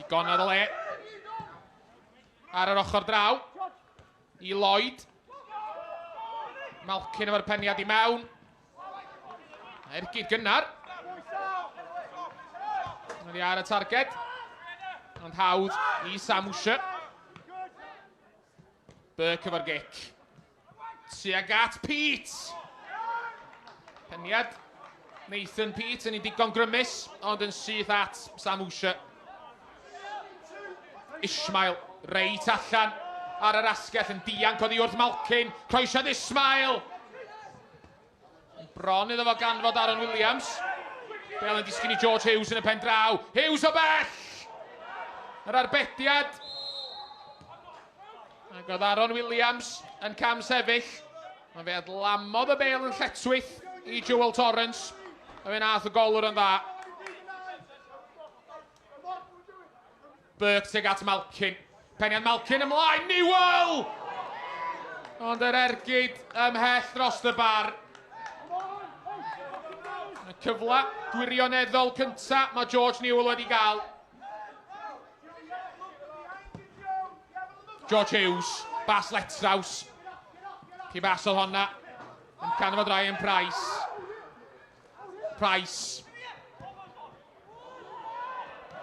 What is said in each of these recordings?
Digon o le ar yr ochr draw i Lloyd. Malkin efo'r peniad i mewn. Ergyd gynnar. Wedi ar y targed. Ond hawdd i Sam Usher. Burke efo'r gic. Tuag at Pete. Peniad Nathan Pete yn ei digon grymus, ond yn syth at Sam Usher. Ismail reit allan ar yr asgell yn dianc oddi wrth Malkin. Croesiad Ismail! Bron iddo fo ganfod Aaron Williams. Bel yn disgyn i George Hughes yn y pen draw. Hughes o bell! Yr arbediad. Ac oedd Aaron Williams yn cam sefyll. Ond fe adlamodd y bel yn lletchwith i Joel Torrance. A fe nath y golwr yn dda. Burke tuag at Malkin. Peniad Malkin ymlaen, Newell! Ond yr ergyd ymhell dros y bar. Y cyfle gwirioneddol cynta mae George Newell wedi gael. George Hughes, bas letraws. Ci bas oedd honna. Yn canfod Ryan Price. Price.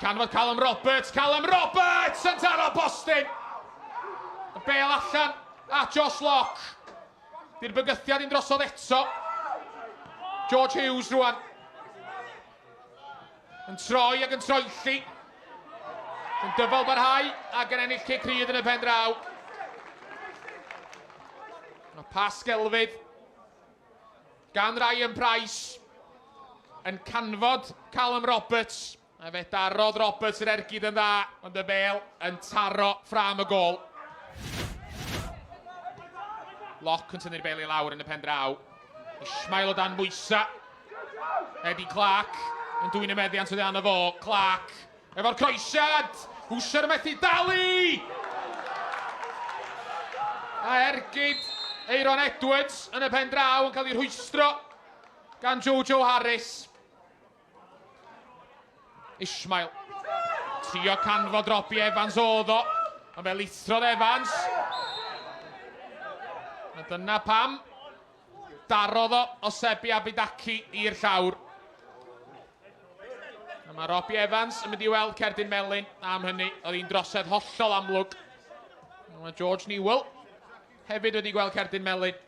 Canfod Callum Roberts. Callum Roberts yn taro postyn. Y bel allan at Josh Locke. Di'r bygythiad un drosodd eto. George Hughes rwan. Yn troi ac yn troelli. Yn dyfal barhau ac yn ennill cic rhydd yn y pen draw. Mae pas gelfydd gan Ryan Price yn canfod Callum Roberts. A fe darodd Roberts yr ergyd yn dda, ond y bel yn taro ffram y gol. Locke yn tynnu'r bel i lawr yn y pen draw. Ismail o dan bwysa. Eddie Clark yn dwyn y meddiant o ddan o fo. Clark efo'r croesiad! Usher yn methu dalu! A ergyd Eiron Edwards yn y pen draw yn cael ei rhwystro gan Jojo Harris. Ismail. Trio canfod Robbie Evans oedd o. Ond fe lithrodd Evans. A dyna pam darodd o Osebi Abidaki i'r llawr. A mae Robbie Evans yn mynd i weld cerdyn melyn am hynny. Oedd hi'n drosedd hollol amlwg. Mae George Newell hefyd wedi gweld cerdyn melyn.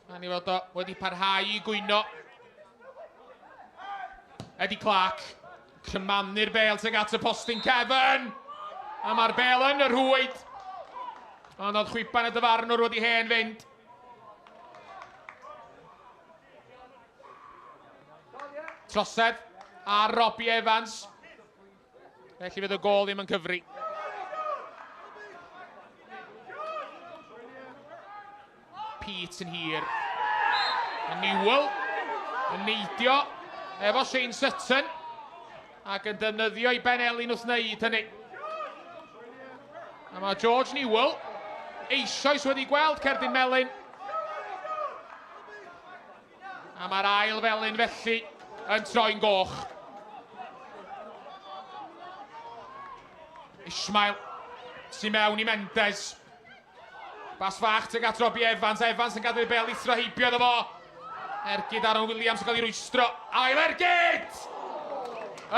A ni fod o wedi parhau i gwyno. Eddie Clark, crymanu'r bel tuag at y postyn cefn. A mae'r bel yn y rhwyd. Ond oedd chwiban y dyfarnwr wedi hen fynd. Trosedd ar Robbie Evans. Felly fydd y gol ddim yn cyfri. Pete yn hir. Y Newell yn neidio efo Shane Sutton ac yn defnyddio i Ben Elin wrth wneud hynny. A mae George Newell eisoes wedi gweld cerdyn melyn. A mae'r ail felyn felly yn troi'n goch. Ismail sy'n mewn i Mendes. Bas fach tuag at Robbie Evans. Evans yn gadw'r bel ithro heibio iddo fo. Ergyd Aaron Williams yn cael ei rwystro. Ail ergyd!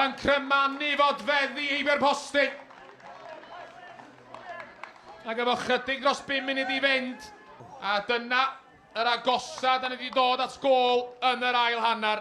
Yn crymanu fod feddi heibio'r postyn. Ac efo chydig dros 5 munud i fynd. A dyna Yr agosa da ni wedi dod at gôl yn yr ail hanner.